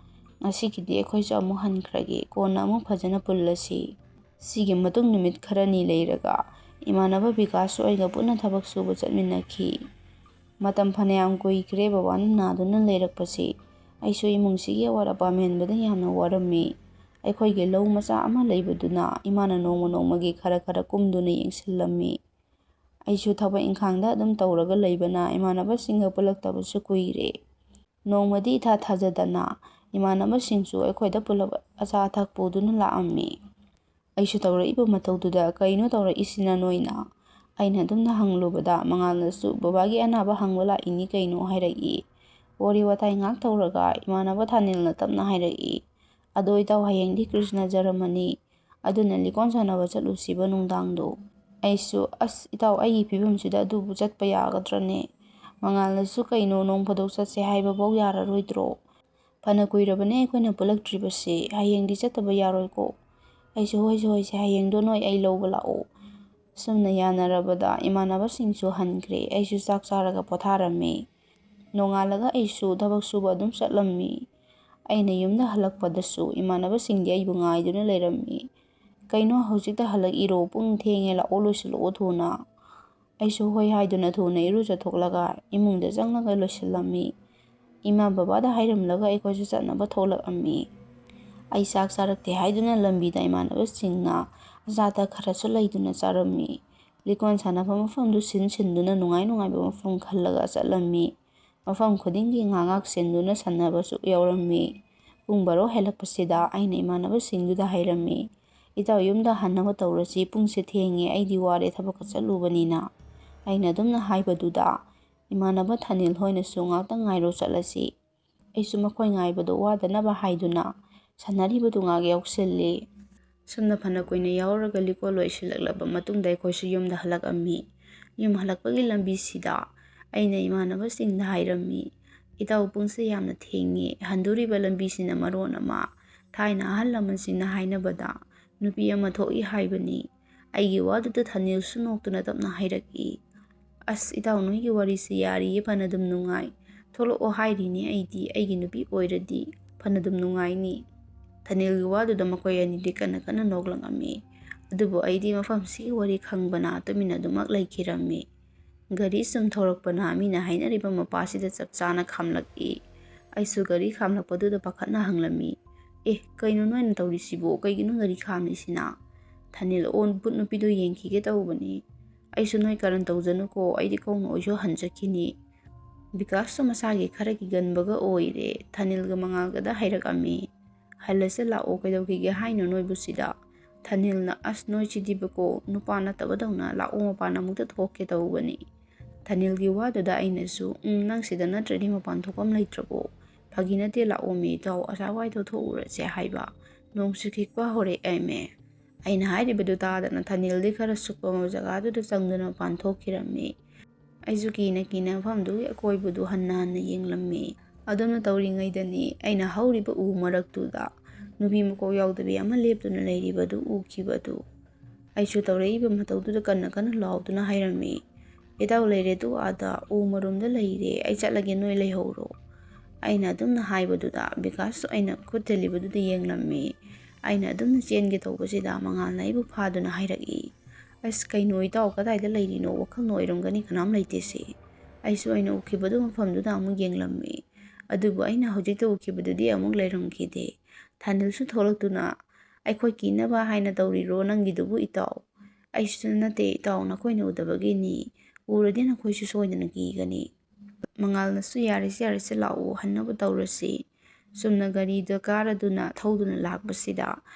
ꯉꯁꯤꯒꯤꯗꯤ ꯑꯩꯈꯣꯏꯁꯨ ꯑꯃꯨꯛ ꯍꯟꯈ꯭ꯔꯒꯦ, ꯀꯣꯟꯅ ꯑꯃꯨꯛ ꯐꯖꯅ ꯄꯨꯜꯂꯁꯤ꯫" ꯁꯤꯒꯤ ꯃꯇꯨꯡ ꯅꯨꯃꯤꯠ ꯈꯔꯅꯤ ꯂꯩꯔꯒ ꯏꯃꯥꯟꯅꯕ ꯕꯤꯀꯥꯁꯁꯨ ꯑꯩꯒ ꯄꯨꯟꯅ ꯊꯕꯛ ꯁꯨꯕ ꯆꯠꯃꯤꯟꯅꯈꯤ꯫ ꯃꯇꯝ ꯐꯅꯌꯥꯝ ꯀꯨꯏꯈ꯭ꯔꯦ ꯕꯕꯥꯅ ꯅꯥꯗꯨꯅ ꯂꯩꯔꯛꯄꯁꯤ꯫ ꯑꯩꯁꯨ ꯏꯃꯨꯡꯁꯤꯒꯤ ꯑꯋꯥꯠ ꯑꯄꯥ ꯃꯦꯟꯕꯗ ꯌꯥꯝꯅ ꯋꯥꯔꯝꯃꯤ꯫ ꯑꯩꯈꯣꯏꯒꯤ ꯂꯧ ꯃꯆꯥ ꯑꯃ ꯂꯩꯕꯗꯨꯅ ꯏꯃꯥꯅ ꯅꯣꯡꯃ ꯅꯣꯡꯃꯒꯤ ꯈꯔ ꯈꯔ ꯀꯨꯝꯗꯨꯅ ꯌꯦꯡꯁꯤꯜꯂꯝꯃꯤ꯫ ꯑꯩꯁꯨ ꯊꯕꯛ ꯏꯪꯈꯥꯡꯗ ꯑꯗꯨꯝ ꯇꯧꯔꯒ ꯂꯩꯕꯅ ꯏꯃꯥꯟꯅꯕꯁꯤꯡꯒ ꯄꯨꯜꯂꯛꯇꯕꯁꯨ ꯀꯨꯏꯔꯦ꯫ ꯅꯣꯡꯃꯗꯤ ꯏꯊꯥ ꯊꯥꯖꯗꯅ ꯏꯃꯥꯟꯅꯕꯁꯤꯡꯁꯨ ꯑꯩꯈꯣꯏꯗ ꯄꯨꯂꯞ ꯑꯆꯥ ꯑꯊꯛ ꯄꯨꯗꯨꯅ ꯂꯥꯛꯂꯝꯃꯤ꯫ ꯑꯩꯁꯨ ꯇꯧꯔꯛꯏꯕ ꯃꯇꯧꯗꯨꯗ "ꯀꯩꯅꯣ ꯇꯧꯔꯛꯏꯁꯤꯅ ꯅꯣꯏꯅ?" ꯑꯩꯅ ꯑꯗꯨꯝꯅ ꯍꯪꯂꯨꯕꯗ ꯃꯉꯥꯜꯅꯁꯨ "ꯕꯕꯥꯒꯤ ꯑꯅꯥꯕ ꯍꯪꯕ ꯂꯥꯛꯏꯅꯤ ꯀꯩꯅꯣ" ꯍꯥꯏꯔꯛꯏ꯫ ꯋꯥꯔꯤ ꯋꯥꯇꯥꯏ ꯉꯥꯛ ꯇꯧꯔꯒ ꯏꯃꯥꯟꯅꯕ ꯊꯥꯅꯤꯜꯅ ꯇꯞꯅ ꯍꯥꯏꯔꯛꯏ, "ꯑꯗꯣ ꯏꯇꯥꯎ, ꯍꯌꯦꯡꯗꯤ ꯀ꯭ꯔꯤꯁꯅ ꯖꯔꯃꯅꯤ, ꯑꯗꯨꯅ ꯂꯤꯀꯣꯟ ꯁꯥꯟꯅꯕ ꯆꯠꯂꯨꯁꯤꯕ ꯅꯨꯡꯗꯥꯡꯗꯣ?" ꯑꯩꯁꯨ "ꯑꯁ ꯏꯇꯥꯎ, ꯑꯩꯒꯤ ꯐꯤꯕꯝꯁꯤꯗ ꯑꯗꯨꯕꯨ ꯆꯠꯄ ꯌꯥꯒꯗ꯭ꯔꯅꯦ?" ꯃꯉꯥꯜꯅꯁꯨ "ꯀꯩꯅꯣ, ꯅꯣꯡ ꯐꯥꯗꯣꯛ ꯆꯠꯁꯦ ꯍꯥꯏꯕꯐꯥꯎ ꯌꯥꯔꯔꯣꯏꯗ꯭ꯔꯣ? ꯐꯅ ꯀꯨꯏꯔꯕꯅꯦ ꯑꯩꯈꯣꯏꯅ ꯄꯨꯜꯂꯛꯇ꯭ꯔꯤꯕꯁꯦ, ꯍꯌꯦꯡꯗꯤ ꯆꯠꯇꯕ ꯌꯥꯔꯣꯏꯀꯣ?" ꯑꯩꯁꯨ "ꯍꯣꯏꯁꯦ ꯍꯣꯏꯁꯦ, ꯍꯌꯦꯡꯗꯣ ꯅꯣꯏ ꯑꯩ ꯂꯧꯕ ꯂꯥꯛꯑꯣ"꯫ ꯑꯁꯨꯝꯅ ꯌꯥꯅꯔꯕꯗ ꯏꯃꯥꯟꯅꯕꯁꯤꯡꯁꯨ ꯍꯟꯈ꯭ꯔꯦ꯫ ꯑꯩꯁꯨ ꯆꯥꯛ ꯆꯥꯔꯒ ꯄꯣꯊꯥꯔꯝꯃꯤ꯫ ꯅꯣꯡꯉꯥꯜꯂꯒ ꯑꯩꯁꯨ ꯊꯕꯛ ꯁꯨꯕ ꯑꯗꯨꯝ ꯆꯠꯂꯝꯃꯤ꯫ ꯑꯩꯅ ꯌꯨꯝꯗ ꯍꯜꯂꯛꯄꯗꯁꯨ ꯏꯃꯥꯟꯅꯕꯁꯤꯡꯗꯤ ꯑꯩꯕꯨ ꯉꯥꯏꯗꯨꯅ ꯂꯩꯔꯝꯃꯤ꯫ "ꯀꯩꯅꯣ, ꯍꯧꯖꯤꯛꯇ ꯍꯜꯂꯛꯏꯔꯣ? ꯄꯨꯡ ꯊꯦꯡꯉꯦ, ꯂꯥꯛꯑꯣ, ꯂꯣꯏꯁꯤꯜꯂꯛꯑꯣ ꯊꯨꯅ"꯫ ꯑꯩꯁꯨ ꯍꯣꯏ ꯍꯥꯏꯗꯨꯅ ꯊꯨꯅ ꯏꯔꯨꯖꯊꯣꯛꯂꯒ ꯏꯃꯨꯡꯗ ꯆꯪꯂꯒ ꯂꯣꯏꯁꯤꯜꯂꯝꯃꯤ꯫ ꯏꯃꯥ ꯕꯕꯥꯗ ꯍꯥꯏꯔꯝꯂꯒ ꯑꯩꯈꯣꯏꯁꯨ ꯆꯠꯅꯕ ꯊꯣꯛꯂꯛꯑꯝꯃꯤ꯫ ꯑꯩ ꯆꯥꯛ ꯆꯥꯔꯛꯇꯦ ꯍꯥꯏꯗꯨꯅ ꯂꯝꯕꯤꯗ ꯏꯃꯥꯟꯅꯕꯁꯤꯡꯅ ꯑꯆꯥ ꯑꯊꯛ ꯈꯔꯁꯨ ꯂꯩꯗꯨꯅ ꯆꯥꯔꯝꯃꯤ꯫ ꯂꯤꯀꯣꯟ ꯁꯥꯟꯅꯐꯝ ꯃꯐꯝꯗꯨ ꯁꯤꯟ ꯁꯤꯟꯗꯨꯅ ꯅꯨꯡꯉꯥꯏ ꯅꯨꯡꯉꯥꯏꯕ ꯃꯐꯝ ꯈꯜꯂꯒ ꯆꯠꯂꯝꯃꯤ꯫ ꯃꯐꯝ ꯈꯨꯗꯤꯡꯒꯤ ꯉꯥꯏꯍꯥꯛ ꯉꯥꯏꯍꯥꯛ ꯁꯤꯟꯗꯨꯅ ꯁꯥꯟꯅꯕꯁꯨ ꯌꯥꯎꯔꯝꯃꯤ꯫ ꯄꯨꯡ ꯕꯥꯔꯣ ꯍꯦꯜꯂꯛꯄꯁꯤꯗ ꯑꯩꯅ ꯏꯃꯥꯟꯅꯕꯁꯤꯡꯗꯨꯗ ꯍꯥꯏꯔꯝꯃꯤ, "ꯏꯇꯥꯎ, ꯌꯨꯝꯗ ꯍꯟꯅꯕ ꯇꯧꯔꯁꯤ, ꯄꯨꯡꯁꯦ ꯊꯦꯡꯉꯦ, ꯑꯩꯗꯤ ꯋꯥꯔꯦ ꯊꯕꯛꯀ ꯆꯠꯂꯨꯕꯅꯤꯅ"꯫ ꯑꯩꯅ ꯑꯗꯨꯝꯅ ꯍꯥꯏꯕꯗꯨꯗ ꯏꯃꯥꯟꯅꯕ ꯊꯥꯅꯤꯜ ꯍꯣꯏꯅꯁꯨ "ꯉꯥꯛꯇꯪ ꯉꯥꯏꯔꯣ, ꯆꯠꯂꯁꯤ"꯫ ꯑꯩꯁꯨ ꯃꯈꯣꯏ ꯉꯥꯏꯕꯗꯣ ꯋꯥꯗꯅꯕ ꯍꯥꯏꯗꯨꯅ ꯁꯥꯟꯅꯔꯤꯕꯗꯨ ꯉꯥꯏꯍꯥꯛ ꯌꯥꯎꯁꯤꯜꯂꯤ꯫ ꯁꯨꯝꯅ ꯐꯅ ꯀꯨꯏꯅ ꯌꯥꯎꯔꯒ ꯂꯤꯀꯣꯟ ꯂꯣꯏꯁꯤꯜꯂꯛꯂꯕ ꯃꯇꯨꯡꯗ ꯑꯩꯈꯣꯏꯁꯨ ꯌꯨꯝꯗ ꯍꯜꯂꯛꯑꯝꯃꯤ꯫ ꯌꯨꯝ ꯍꯜꯂꯛꯄꯒꯤ ꯂꯝꯕꯤꯁꯤꯗ ꯑꯩꯅ ꯏꯃꯥꯟꯅꯕꯁꯤꯡꯗ ꯍꯥꯏꯔꯝꯃꯤ, "ꯏꯇꯥꯎ, ꯄꯨꯡꯁꯦ ꯌꯥꯝꯅ ꯊꯦꯡꯉꯦ, ꯍꯟꯗꯣꯔꯤꯕ ꯂꯝꯕꯤꯁꯤꯅ ꯃꯔꯣꯟ ꯑꯃ꯫ ꯊꯥꯏꯅ ꯑꯍꯜ ꯂꯃꯟꯁꯤꯡꯅ ꯍꯥꯏꯅꯕꯗ ꯅꯨꯄꯤ ꯑꯃ ꯊꯣꯛꯏ ꯍꯥꯏꯕꯅꯤ"꯫ ꯑꯩꯒꯤ ꯋꯥꯗꯨꯗ ꯊꯥꯅꯤꯜꯁꯨ ꯅꯣꯛꯇꯨꯅ ꯇꯞꯅ ꯍꯥꯏꯔꯛꯏ, "ꯑꯁ ꯏꯇꯥꯎ, ꯅꯣꯏꯒꯤ ꯋꯥꯔꯤꯁꯤ ꯌꯥꯔꯤꯌꯦ, ꯐꯅꯗꯨꯝ ꯅꯨꯡꯉꯥꯏ꯫ ꯊꯣꯛꯂꯛꯑꯣ ꯍꯥꯏꯔꯤꯅꯦ ꯑꯩꯗꯤ, ꯑꯩꯒꯤ ꯅꯨꯄꯤ ꯑꯣꯏꯔꯗꯤ ꯐꯅꯗꯨꯝ ꯅꯨꯡꯉꯥꯏꯅꯤ"꯫ ꯊꯥꯅꯤꯜꯒꯤ ꯋꯥꯗꯨꯗ ꯃꯈꯣꯏ ꯑꯅꯤꯗꯤ ꯀꯟꯅ ꯀꯟꯅ ꯅꯣꯛꯂꯝꯃꯤ꯫ ꯑꯗꯨꯕꯨ ꯑꯩꯗꯤ ꯃꯐꯝꯁꯤꯒꯤ ꯋꯥꯔꯤ ꯈꯪꯕꯅ ꯇꯨꯃꯤꯟꯅ ꯑꯗꯨꯃꯛ ꯂꯩꯈꯤꯔꯝꯃꯤ꯫ ꯒꯥꯔꯤ ꯁꯨꯝ ꯊꯧꯔꯛꯄꯅ ꯃꯤꯅ ꯍꯥꯏꯅꯔꯤꯕ ꯃꯄꯥꯁꯤꯗ ꯆꯞ ꯆꯥꯅ ꯈꯥꯝꯂꯛꯏ꯫ ꯑꯩꯁꯨ ꯒꯥꯔꯤ ꯈꯥꯝꯂꯛꯄꯗꯨꯗ ꯄꯥꯈꯠꯅ ꯍꯪꯂꯝꯃꯤ, "ꯑꯦ, ꯀꯩꯅꯣ ꯅꯣꯏꯅ ꯇꯧꯔꯤꯁꯤꯕꯣ? ꯀꯩꯒꯤꯅꯣ ꯒꯥꯔꯤ ꯈꯥꯝꯂꯤꯁꯤꯅ?" "ꯊꯥꯅꯤꯜ, ꯑꯣ ꯚꯨꯠ ꯅꯨꯄꯤꯗꯣ ꯌꯦꯡꯈꯤꯒꯦ ꯇꯧꯕꯅꯤ"꯫ "ꯑꯩꯁꯨ ꯅꯣꯏ ꯀꯔꯟ ꯇꯧꯖꯅꯨꯀꯣ, ꯑꯩꯗꯤ ꯈꯣꯡꯅ ꯑꯣꯏꯁꯨ ꯍꯟꯖꯈꯤꯅꯤ"꯫ ꯕꯤꯀꯥꯁꯁꯨ ꯃꯁꯥꯒꯤ ꯈꯔ ꯀꯤꯒꯟꯕꯒ ꯑꯣꯏꯔꯦ꯫ ꯊꯥꯅꯤꯜꯒ ꯃꯉꯥꯜꯒꯗ ꯍꯥꯏꯔꯛꯑꯝꯃꯤ, "ꯍꯜꯂꯁꯦ ꯂꯥꯛꯑꯣ, ꯀꯩꯗꯧꯈꯤꯒꯦ ꯍꯥꯏꯅꯣ ꯅꯣꯏꯕꯨ ꯁꯤꯗ?" ꯊꯅꯤꯜꯅ, "ꯑꯁ, ꯅꯣꯏꯁꯤꯗꯤꯕꯀꯣ, ꯅꯨꯄꯥ ꯅꯠꯇꯕꯗꯧꯅ ꯂꯥꯛꯑꯣ, ꯃꯄꯥꯟ ꯑꯃꯨꯛꯇ ꯊꯣꯛꯀꯦ ꯇꯧꯕꯅꯤ"꯫ ꯊꯅꯤꯜꯒꯤ ꯋꯥꯗꯨꯗ ꯑꯩꯅꯁꯨ, "ꯎꯝ, ꯅꯪ ꯁꯤꯗ ꯅꯠꯇ꯭ꯔꯗꯤ ꯃꯄꯥꯟ ꯊꯣꯛꯐꯝ ꯂꯩꯇ꯭ꯔꯕꯣ? ꯐꯥꯒꯤ ꯅꯠꯇꯦ, ꯂꯥꯛꯑꯣꯃꯤ ꯏꯇꯥꯎ, ꯑꯁꯥꯋꯥꯏꯗꯣ ꯊꯣꯛꯎꯔꯁꯦ" ꯍꯥꯏꯕ꯫ ꯅꯣꯡꯁꯨ ꯈꯤꯛꯄ ꯍꯧꯔꯛꯑꯦꯃꯦ꯫ ꯑꯩꯅ ꯍꯥꯏꯔꯤꯕꯗꯨ ꯇꯥꯗꯅ ꯊꯅꯤꯜꯗꯤ ꯈꯔ ꯁꯨꯛꯄ ꯖꯒꯥꯗꯨꯗ ꯆꯪꯗꯨꯅ ꯃꯄꯥꯟ ꯊꯣꯛꯈꯤꯔꯝꯃꯤ꯫ ꯑꯩꯁꯨ ꯀꯤꯅ ꯀꯤꯅ ꯃꯐꯝꯗꯨꯒꯤ ꯑꯀꯣꯏꯕꯗꯨ ꯍꯟꯅ ꯍꯟꯅ ꯌꯦꯡꯂꯝꯃꯤ꯫ ꯑꯗꯨꯝꯅ ꯇꯧꯔꯤꯉꯩꯗꯅꯤ ꯑꯩꯅ ꯍꯧꯔꯤꯕ ꯎ ꯃꯔꯛꯇꯨꯗ ꯅꯨꯄꯤ ꯃꯀꯣꯛ ꯌꯥꯎꯗꯕꯤ ꯑꯃ ꯂꯦꯞꯇꯨꯅ ꯂꯩꯔꯤꯕꯗꯨ ꯎꯈꯤꯕꯗꯨ꯫ ꯑꯩꯁꯨ ꯇꯧꯔꯛꯏꯕ ꯃꯇꯧꯗꯨꯗ ꯀꯟꯅ ꯀꯟꯅ ꯂꯥꯎꯗꯨꯅ ꯍꯥꯏꯔꯝꯃꯤ, "ꯏꯇꯥꯎ ꯂꯩꯔꯦ ꯇꯨ ꯑꯥꯗ, ꯎ ꯃꯔꯨꯝꯗ ꯂꯩꯔꯦ, ꯑꯩ ꯆꯠꯂꯒꯦ, ꯅꯣꯏ ꯂꯩꯍꯧꯔꯣ"꯫ ꯑꯩꯅ ꯑꯗꯨꯝꯅ ꯍꯥꯏꯕꯗꯨꯗ ꯕꯤꯀꯥꯁꯁꯨ ꯑꯩꯅ ꯈꯨꯠ ꯊꯤꯜꯂꯤꯕꯗꯨꯗ ꯌꯦꯡꯂꯝꯃꯤ꯫ ꯑꯩꯅ ꯑꯗꯨꯝꯅ ꯆꯦꯟꯒꯦ ꯇꯧꯕꯁꯤꯗ ꯃꯉꯥꯜꯅ ꯑꯩꯕꯨ ꯐꯥꯗꯨꯅ ꯍꯥꯏꯔꯛꯏ, "ꯑꯁ, ꯀꯩꯅꯣ ꯏꯇꯥꯎ, ꯀꯗꯥꯏꯗ ꯂꯩꯔꯤꯅꯣ? ꯋꯥꯈꯜꯅ ꯑꯣꯏꯔꯝꯒꯅꯤ, ꯀꯅꯥꯝ ꯂꯩꯇꯦꯁꯦ"꯫ ꯑꯩꯁꯨ ꯑꯩꯅ ꯎꯈꯤꯕꯗꯨ ꯃꯐꯝꯗꯨꯗ ꯑꯃꯨꯛ ꯌꯦꯡꯂꯝꯃꯤ꯫ ꯑꯗꯨꯕꯨ ꯑꯩꯅ ꯍꯧꯖꯤꯛꯇ ꯎꯈꯤꯕꯗꯨꯗꯤ ꯑꯃꯨꯛ ꯂꯩꯔꯝꯈꯤꯗꯦ꯫ ꯊꯥꯅꯤꯜꯁꯨ ꯊꯣꯛꯂꯛꯇꯨꯅ, "ꯑꯩꯈꯣꯏ ꯀꯤꯅꯕ ꯍꯥꯏꯅ ꯇꯧꯔꯤꯔꯣ ꯅꯪꯒꯤꯗꯨꯕꯨ ꯏꯇꯥꯎ?" ꯑꯩꯁꯨ, "ꯅꯠꯇꯦ ꯏꯇꯥꯎ, ꯅꯈꯣꯏꯅ ꯎꯗꯕꯒꯤꯅꯤ꯫ ꯎꯔꯗꯤ ꯅꯈꯣꯏꯁꯨ ꯁꯣꯏꯗꯅ ꯀꯤꯒꯅꯤ"꯫ ꯃꯉꯥꯜꯅꯁꯨ, "ꯌꯥꯔꯦꯁꯦ, ꯌꯥꯔꯦꯁꯦ, ꯂꯥꯛꯑꯣ, ꯍꯟꯅꯕ ꯇꯧꯔꯁꯤ"꯫ ꯆꯨꯝꯅ ꯒꯥꯔꯤꯗ ꯀꯥꯔꯗꯨꯅ ꯊꯧꯗꯨꯅ ꯂꯥꯛꯄꯁꯤꯗ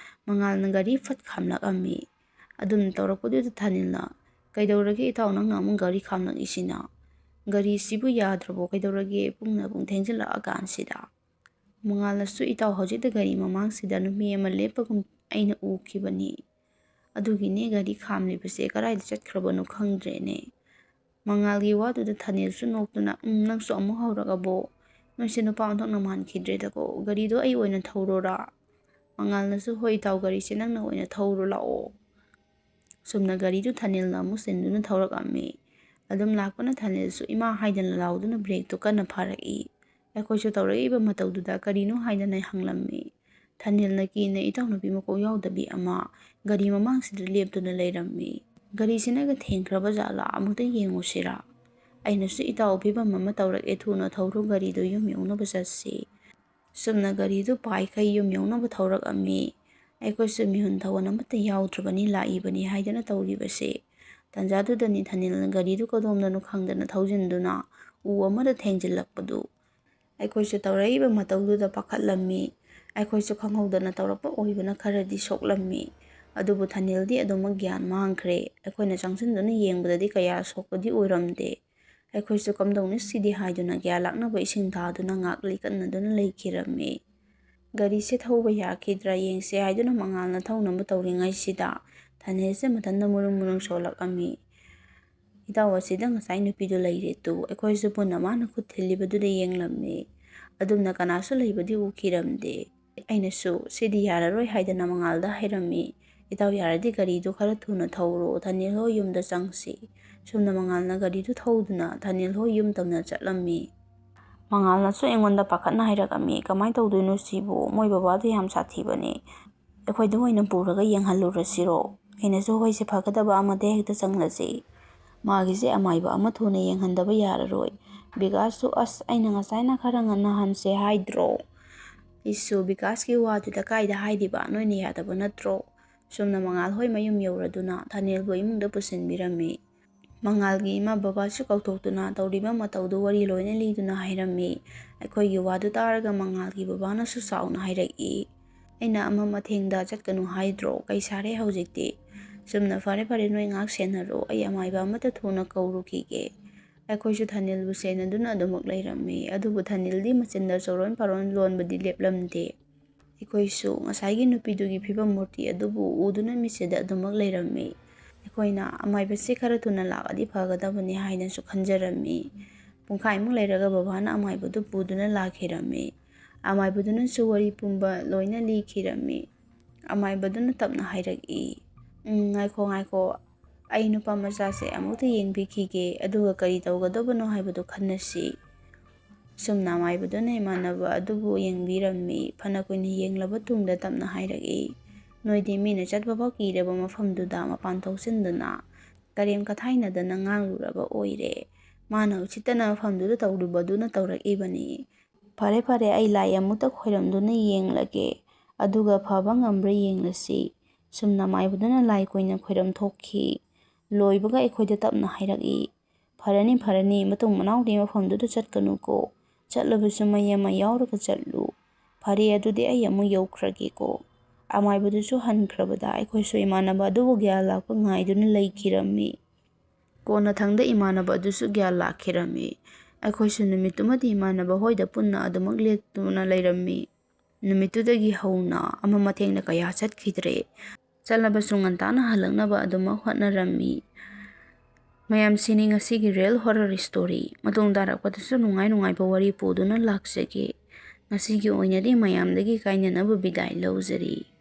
ꯃꯉꯥꯜꯅ ꯒꯥꯔꯤ ꯐꯠ ꯈꯥꯝꯂꯛꯑꯝꯃꯤ꯫ ꯑꯗꯨꯝꯅ ꯇꯧꯔꯛꯄꯗꯨꯗ ꯊꯥꯅꯤꯜꯅ, "ꯀꯩꯗꯧꯔꯒꯦ ꯏꯇꯥꯎ, ꯅꯪꯅ ꯑꯃꯨꯛ ꯒꯥꯔꯤ ꯈꯥꯝꯂꯛꯏꯁꯤꯅ? ꯒꯥꯔꯤꯁꯤꯕꯨ ꯌꯥꯗ꯭ꯔꯕꯣ? ꯀꯩꯗꯧꯔꯒꯦ ꯄꯨꯡꯅ ꯄꯨꯡ ꯊꯦꯡꯖꯤꯜꯂꯛꯑꯀꯥꯟꯁꯤꯗ?" ꯃꯉꯥꯜꯅꯁꯨ, "ꯏꯇꯥꯎ, ꯍꯧꯖꯤꯛꯇ ꯒꯥꯔꯤ ꯃꯃꯥꯡꯁꯤꯗ ꯅꯨꯄꯤ ꯑꯃ ꯂꯦꯞꯄꯒꯨꯝ ꯑꯩꯅ ꯎꯈꯤꯕꯅꯤ꯫ ꯑꯗꯨꯒꯤꯅꯦ ꯒꯥꯔꯤ ꯈꯥꯝꯂꯤꯕꯁꯦ, ꯀꯗꯥꯏꯗ ꯆꯠꯈ꯭ꯔꯕꯅꯣ ꯈꯪꯗ꯭ꯔꯦꯅꯦ"꯫ ꯃꯉꯥꯜꯒꯤ ꯋꯥꯗꯨꯗ ꯊꯥꯅꯤꯜꯁꯨ ꯅꯣꯛꯇꯨꯅ, "ꯎꯝ, ꯅꯪꯁꯨ ꯑꯃꯨꯛ ꯍꯧꯔꯛꯑꯕꯣ? ꯅꯣꯏꯁꯦ ꯅꯨꯄꯥ ꯑꯣꯟꯊꯣꯛꯅ ꯃꯥꯟꯈꯤꯗ꯭ꯔꯦꯗꯀꯣ꯫ ꯒꯥꯔꯤꯗꯣ ꯑꯩ ꯑꯣꯏꯅ ꯊꯧꯔꯣꯔꯥ?" ꯃꯉꯥꯜꯅꯁꯨ, "ꯍꯣꯏ ꯏꯇꯥꯎ, ꯒꯥꯔꯤꯁꯦ ꯅꯪꯅ ꯑꯣꯏꯅ ꯊꯧꯔꯣ ꯂꯥꯛꯑꯣ"꯫ ꯆꯨꯝꯅ ꯒꯥꯔꯤꯗꯨ ꯊꯥꯅꯤꯜꯅ ꯑꯃꯨꯛ ꯆꯤꯟꯗꯨꯅ ꯊꯧꯔꯛꯑꯝꯃꯤ꯫ ꯑꯗꯨꯝ ꯂꯥꯛꯄꯅ ꯊꯥꯅꯤꯜꯁꯨ ꯏꯃꯥ ꯍꯥꯏꯗꯅ ꯂꯥꯎꯗꯨꯅ ꯕ꯭ꯔꯦꯛꯇꯨ ꯀꯟꯅ ꯐꯥꯔꯛꯏ꯫ ꯑꯩꯈꯣꯏꯁꯨ ꯇꯧꯔꯛꯏꯕ ꯃꯇꯧꯗꯨꯗ ꯀꯔꯤꯅꯣ ꯍꯥꯏꯗꯅ ꯍꯪꯂꯝꯃꯤ꯫ ꯊꯥꯅꯤꯜꯅ ꯀꯤꯅ ꯏꯇꯥꯎ ꯅꯨꯄꯤ ꯃꯀꯣꯛ ꯌꯥꯎꯗꯕꯤ ꯑꯃ ꯒꯥꯔꯤ ꯃꯃꯥꯡꯁꯤꯗ ꯂꯦꯞꯇꯨꯅ ꯂꯩꯔꯝꯃꯤ꯫ "ꯒꯥꯔꯤꯁꯤꯅꯒ ꯊꯦꯡꯈ꯭ꯔꯕ ꯖꯥꯠꯂꯥ? ꯑꯃꯨꯛꯇ ꯌꯦꯡꯉꯨꯁꯤꯔꯥ?" ꯑꯩꯅꯁꯨ, "ꯏꯇꯥꯎ, ꯐꯤꯕꯝ ꯑꯃ ꯇꯧꯔꯛꯑꯦ, ꯊꯨꯅ ꯊꯧꯔꯣ, ꯒꯥꯔꯤꯗꯨ ꯌꯨꯝ ꯌꯧꯅꯕ ꯆꯠꯁꯤ"꯫ ꯆꯨꯝꯅ ꯒꯥꯔꯤꯗꯨ ꯄꯥꯏꯈꯩ ꯌꯨꯝ ꯌꯧꯅꯕ ꯊꯧꯔꯛꯑꯝꯃꯤ꯫ ꯑꯩꯈꯣꯏꯁꯨ ꯃꯤꯍꯨꯟ ꯊꯧꯍꯟ ꯑꯃꯠꯇ ꯌꯥꯎꯗ꯭ꯔꯕꯅꯤ, ꯂꯥꯛꯏꯕꯅꯤ ꯍꯥꯏꯗꯅ ꯇꯧꯔꯤꯕꯁꯦ꯫ ꯇꯟꯖꯥꯗꯨꯗꯅꯤ ꯊꯥꯅꯤꯜꯅ ꯒꯥꯔꯤꯗꯨ ꯀꯗꯣꯝꯗꯅꯣ ꯈꯪꯗꯅ ꯊꯧꯖꯤꯟꯗꯨꯅ ꯎ ꯑꯃꯗ ꯊꯦꯡꯖꯤꯜꯂꯛꯄꯗꯨ꯫ ꯑꯩꯈꯣꯏꯁꯨ ꯇꯧꯔꯛꯏꯕ ꯃꯇꯧꯗꯨꯗ ꯄꯥꯈꯠꯂꯝꯃꯤ꯫ ꯑꯩꯈꯣꯏꯁꯨ ꯈꯪꯍꯧꯗꯅ ꯇꯧꯔꯛꯄ ꯑꯣꯏꯕꯅ ꯈꯔꯗꯤ ꯁꯣꯛꯂꯝꯃꯤ꯫ ꯑꯗꯨꯕꯨ ꯊꯥꯅꯤꯜꯗꯤ ꯑꯗꯨꯃꯛ ꯒ꯭ꯌꯥꯟ ꯃꯥꯡꯈ꯭ꯔꯦ꯫ ꯑꯩꯈꯣꯏꯅ ꯆꯪꯁꯤꯟꯗꯨꯅ ꯌꯦꯡꯕꯗꯗꯤ ꯀꯌꯥ ꯁꯣꯛꯄꯗꯤ ꯑꯣꯏꯔꯝꯗꯦ꯫ ꯑꯩꯈꯣꯏꯁꯨ "ꯀꯝꯗꯧꯅꯤ ꯁꯤꯗꯤ?" ꯍꯥꯏꯗꯨꯅ ꯒ꯭ꯌꯥꯟ ꯂꯥꯛꯅꯕ ꯏꯁꯤꯡ ꯊꯥꯗꯨꯅ ꯉꯥꯛ ꯂꯤꯀꯠꯅꯗꯨꯅ ꯂꯩꯈꯤꯔꯝꯃꯤ꯫ ꯒꯥꯔꯤꯁꯦ ꯊꯧꯕ ꯌꯥꯈꯤꯗ꯭ꯔꯥ ꯌꯦꯡꯁꯦ ꯍꯥꯏꯗꯨꯅ ꯃꯉꯥꯜꯅ ꯊꯧꯅꯕ ꯇꯧꯔꯤꯉꯩꯁꯤꯗ ꯊꯥꯅꯤꯜꯁꯦ ꯃꯊꯟꯇ ꯃꯨꯔꯨꯝ ꯃꯨꯔꯨꯝ ꯁꯣꯜꯂꯛꯑꯝꯃꯤ꯫ "ꯏꯇꯥꯎ, ꯑꯁꯤꯗ ꯉꯁꯥꯏ ꯅꯨꯄꯤꯗꯨ ꯂꯩꯔꯦ ꯇꯨ꯫ ꯑꯩꯈꯣꯏꯁꯨ ꯄꯨꯟꯅ ꯃꯥꯅ ꯈꯨꯠ ꯊꯤꯜꯂꯤꯕꯗꯨꯗ ꯌꯦꯡꯂꯝꯃꯤ꯫ ꯑꯗꯨꯝꯅ ꯀꯅꯥꯁꯨ ꯂꯩꯕꯗꯤ ꯎꯈꯤꯔꯝꯗꯦ꯫ ꯑꯩꯅꯁꯨ ꯁꯤꯗꯤ ꯌꯥꯔꯔꯣꯏ ꯍꯥꯏꯗꯅ ꯃꯉꯥꯜꯗ ꯍꯥꯏꯔꯝꯃꯤ꯫ ꯏꯇꯥꯎ, ꯌꯥꯔꯗꯤ ꯒꯥꯔꯤꯗꯨ ꯈꯔ ꯊꯨꯅ ꯊꯧꯔꯣ, ꯊꯥꯅꯤꯜ ꯍꯣꯏ ꯌꯨꯝꯗ ꯆꯪꯁꯤ꯫" ꯁꯨꯝꯅ ꯃꯉꯥꯜꯅ ꯒꯥꯔꯤꯗꯨ ꯊꯧꯗꯨꯅ ꯊꯥꯅꯤꯜ ꯍꯣꯏ ꯌꯨꯝ ꯇꯝꯅ ꯆꯠꯂꯝꯃꯤ꯫ ꯃꯉꯥꯜꯅꯁꯨ ꯑꯩꯉꯣꯟꯗ ꯄꯥꯈꯠꯅ ꯍꯥꯏꯔꯛꯑꯝꯃꯤ, "ꯀꯃꯥꯏꯅ ꯇꯧꯗꯣꯏꯅꯣ ꯁꯤꯕꯨ? ꯃꯣꯏ ꯕꯕꯥꯗꯣ ꯌꯥꯝ ꯁꯥꯊꯤꯕꯅꯦ꯫ ꯑꯩꯈꯣꯏꯗ ꯑꯣꯏꯅ ꯄꯨꯔꯒ ꯌꯦꯡꯍꯜꯂꯨꯔꯁꯤꯔꯣ?" ꯑꯩꯅꯁꯨ, "ꯍꯣꯏꯁꯦ, ꯐꯒꯗꯕ ꯑꯃꯗ ꯍꯦꯛꯇ ꯆꯪꯂꯁꯤ꯫" ꯃꯥꯒꯤꯁꯦ ꯑꯃꯥꯏꯕ ꯑꯃ ꯊꯨꯅ ꯌꯦꯡꯍꯟꯗꯕ ꯌꯥꯔꯔꯣꯏ꯫ ꯕꯤꯀꯥꯁꯁꯨ, "ꯑꯁ, ꯑꯩꯅ ꯉꯁꯥꯏꯅ ꯈꯔ ꯉꯟꯅ ꯍꯟꯁꯦ ꯍꯥꯏꯗ꯭ꯔꯣ?" ꯑꯩꯁꯨ, "ꯕꯤꯀꯥꯁꯀꯤ ꯋꯥꯗꯨꯗ ꯀꯥꯏꯗ ꯍꯥꯏꯔꯤꯕ? ꯅꯣꯏꯅ ꯌꯥꯗꯕ ꯅꯠꯇ꯭ꯔꯣ?" ꯁꯨꯝꯅ ꯃꯉꯥꯜ ꯍꯣꯏ ꯃꯌꯨꯝ ꯌꯧꯔꯗꯨꯅ ꯊꯥꯅꯤꯜꯕꯨ ꯏꯃꯨꯡꯗ ꯄꯨꯁꯤꯟꯕꯤꯔꯝꯃꯤ꯫ ꯃꯉꯥꯜꯒꯤ ꯏꯃꯥ ꯕꯕꯥꯁꯨ ꯀꯧꯊꯣꯛꯇꯨꯅ ꯇꯧꯔꯤꯕ ꯃꯇꯧꯗꯨ ꯋꯥꯔꯤ ꯂꯣꯏꯅ ꯂꯤꯗꯨꯅ ꯍꯥꯏꯔꯝꯃꯤ꯫ ꯑꯩꯈꯣꯏꯒꯤ ꯋꯥꯗꯨ ꯇꯥꯔꯒ ꯃꯉꯥꯜꯒꯤ ꯕꯕꯥꯅꯁꯨ ꯆꯥꯎꯅ ꯍꯥꯏꯔꯛꯏ, "ꯑꯩꯅ ꯑꯃꯝ ꯑꯊꯦꯡꯗ ꯆꯠꯀꯅꯨ ꯍꯥꯏꯗ꯭ꯔꯣ? ꯀꯩ ꯁꯥꯔꯦ ꯍꯧꯖꯤꯛꯇꯤ?" ꯁꯨꯝꯅ, "ꯐꯔꯦ, ꯐꯔꯦ, ꯅꯣꯏ ꯉꯥꯏꯍꯥꯛ ꯁꯦꯟꯅꯔꯣ, ꯑꯩ ꯑꯃꯥꯏꯕ ꯑꯃꯠꯇ ꯊꯨꯅ ꯀꯧꯔꯨꯈꯤꯒꯦ꯫" ꯑꯩꯈꯣꯏꯁꯨ ꯊꯥꯅꯤꯜꯕꯨ ꯁꯦꯟꯅꯗꯨꯅ ꯑꯗꯨꯃꯛ ꯂꯩꯔꯝꯃꯤ꯫ ꯑꯗꯨꯕꯨ ꯊꯥꯅꯤꯜꯗꯤ ꯃꯆꯤꯟꯗ ꯆꯣꯔꯣꯟ ꯄꯥꯔꯣꯟ ꯂꯣꯟꯕꯗꯤ ꯂꯦꯞꯂꯝꯗꯦ꯫ ꯑꯩꯈꯣꯏꯁꯨ ꯉꯁꯥꯏꯒꯤ ꯅꯨꯄꯤꯗꯨꯒꯤ ꯐꯤꯕꯝ ꯃꯨꯔꯇꯤ ꯑꯗꯨꯕꯨ ꯎꯗꯨꯅ ꯃꯤꯠꯁꯤꯗ ꯑꯗꯨꯃꯛ ꯂꯩꯔꯝꯃꯤ꯫ ꯑꯩꯈꯣꯏꯅ ꯑꯃꯥꯏꯕꯁꯦ ꯈꯔ ꯊꯨꯅ ꯂꯥꯛꯑꯗꯤ ꯐꯒꯗꯕꯅꯤ ꯍꯥꯏꯅꯁꯨ ꯈꯟꯖꯔꯝꯃꯤ꯫ ꯄꯨꯡꯈꯥꯏꯃꯨꯛ ꯂꯩꯔꯒ ꯕꯕꯥꯅ ꯑꯃꯥꯏꯕꯗꯨ ꯄꯨꯗꯨꯅ ꯂꯥꯛꯈꯤꯔꯝꯃꯤ꯫ ꯑꯃꯥꯏꯕꯗꯨꯅꯁꯨ ꯋꯥꯔꯤ ꯄꯨꯝꯕ ꯂꯣꯏꯅ ꯂꯤꯈꯤꯔꯝꯃꯤ꯫ ꯑꯃꯥꯏꯕꯗꯨꯅ ꯇꯞꯅ ꯍꯥꯏꯔꯛꯏ, "ꯎꯝ, ꯉꯥꯏꯈꯣ, ꯉꯥꯏꯈꯣ꯫ ꯑꯩ ꯅꯨꯄꯥ ꯃꯆꯥꯁꯦ ꯑꯃꯨꯛꯇ ꯌꯦꯡꯕꯤꯈꯤꯒꯦ, ꯑꯗꯨꯒ ꯀꯔꯤ ꯇꯧꯒꯗꯕꯅꯣ ꯍꯥꯏꯕꯗꯨ ꯈꯟꯅꯁꯤ꯫" ꯁꯨꯝꯅ ꯑꯃꯥꯏꯕꯗꯨꯅ ꯏꯃꯥꯟꯅꯕ ꯑꯗꯨꯕꯨ ꯌꯦꯡꯕꯤꯔꯝꯃꯤ꯫ ꯐꯅ ꯀꯨꯏꯅ ꯌꯦꯡꯂꯕ ꯇꯨꯡꯗ ꯇꯞꯅ ꯍꯥꯏꯔꯛꯏ, "ꯅꯣꯏꯗꯤ ꯃꯤꯅ ꯆꯠꯄꯐꯥꯎ ꯀꯤꯔꯕ ꯃꯐꯝꯗꯨꯗ ꯃꯄꯥꯟ ꯊꯣꯛꯆꯤꯟꯗꯨꯅ ꯀꯔꯦꯝ ꯀꯊꯥꯏꯅꯗꯅ ꯉꯥꯡꯂꯨꯔꯕ ꯑꯣꯏꯔꯦ꯫ ꯃꯥꯅ ꯎꯁꯤꯠꯇꯅ ꯃꯐꯝꯗꯨꯗ ꯇꯧꯔꯨꯕꯗꯨꯅ ꯇꯧꯔꯛꯏꯕꯅꯤ꯫ ꯐꯔꯦ, ꯐꯔꯦ, ꯑꯩ ꯂꯥꯏ ꯑꯃꯨꯛꯇ ꯈꯣꯏꯔꯝꯗꯨꯅ ꯌꯦꯡꯂꯒꯦ, ꯑꯗꯨꯒ ꯐꯕ ꯉꯝꯕ꯭ꯔꯥ ꯌꯦꯡꯂꯁꯤ꯫" ꯁꯨꯝꯅ ꯃꯥꯏꯕꯗꯨꯅ ꯂꯥꯏ ꯀꯨꯏꯅ ꯈꯣꯏꯔꯝ ꯊꯣꯛꯈꯤ꯫ ꯂꯣꯏꯕꯒ ꯑꯩꯈꯣꯏꯗ ꯇꯞꯅ ꯍꯥꯏꯔꯛꯏ, "ꯐꯔꯅꯤ, ꯐꯔꯅꯤ, ꯃꯇꯨꯡ ꯃꯅꯥꯎꯗꯤ ꯃꯐꯝꯗꯨꯗ ꯆꯠꯀꯅꯨꯀꯣ꯫ ꯆꯠꯂꯕꯁꯨ ꯃꯩ ꯑꯃ ꯌꯥꯎꯔꯒ ꯆꯠꯂꯨ꯫ ꯐꯔꯦ, ꯑꯗꯨꯗꯤ ꯑꯩ ꯑꯃꯨꯛ ꯌꯧꯈ꯭ꯔꯒꯦꯀꯣ꯫" ꯑꯃꯥꯏꯕꯗꯨꯁꯨ ꯍꯟꯈ꯭ꯔꯕꯗ ꯑꯩꯈꯣꯏꯁꯨ ꯏꯃꯥꯟꯅꯕ ꯑꯗꯨꯕꯨ ꯒ꯭ꯌꯥꯟ ꯂꯥꯛꯄ ꯉꯥꯏꯗꯨꯅ ꯂꯩꯈꯤꯔꯝꯃꯤ꯫ ꯀꯣꯟꯅꯊꯪꯗ ꯏꯃꯥꯟꯅꯕ ꯑꯗꯨꯁꯨ ꯒ꯭ꯌꯥꯟ ꯂꯥꯛꯈꯤꯔꯝꯃꯤ꯫ ꯑꯩꯈꯣꯏꯁꯨ ꯅꯨꯃꯤꯠꯇꯨꯃꯗꯤ ꯏꯃꯥꯟꯅꯕ ꯍꯣꯏꯗ ꯄꯨꯟꯅ ꯑꯗꯨꯃꯛ ꯂꯦꯛꯇꯨꯅ ꯂꯩꯔꯝꯃꯤ꯫ ꯅꯨꯃꯤꯠꯇꯨꯗꯒꯤ ꯍꯧꯅ ꯑꯃ ꯃꯊꯦꯡꯅ ꯀꯌꯥ ꯆꯠꯈꯤꯗ꯭ꯔꯦ꯫ ꯆꯠꯂꯕꯁꯨ ꯉꯟꯇꯥꯅ ꯍꯜꯂꯛꯅꯕ ꯑꯗꯨꯃꯛ ꯍꯣꯠꯅꯔꯝꯃꯤ꯫ ꯃꯌꯥꯝꯁꯤꯅꯤ ꯉꯁꯤꯒꯤ real horror story꯫ ꯃꯇꯨꯡ ꯇꯥꯔꯛꯄꯗꯁꯨ ꯅꯨꯡꯉꯥꯏ ꯅꯨꯡꯉꯥꯏꯕ ꯋꯥꯔꯤ ꯄꯨꯗꯨꯅ ꯂꯥꯛꯆꯒꯦ꯫ ꯉꯁꯤꯒꯤ ꯑꯣꯏꯅꯗꯤ ꯃꯌꯥꯝꯗꯒꯤ ꯀꯥꯏꯅꯅꯕ ꯕꯤꯗꯥꯏ ꯂꯧꯖꯔꯤ꯫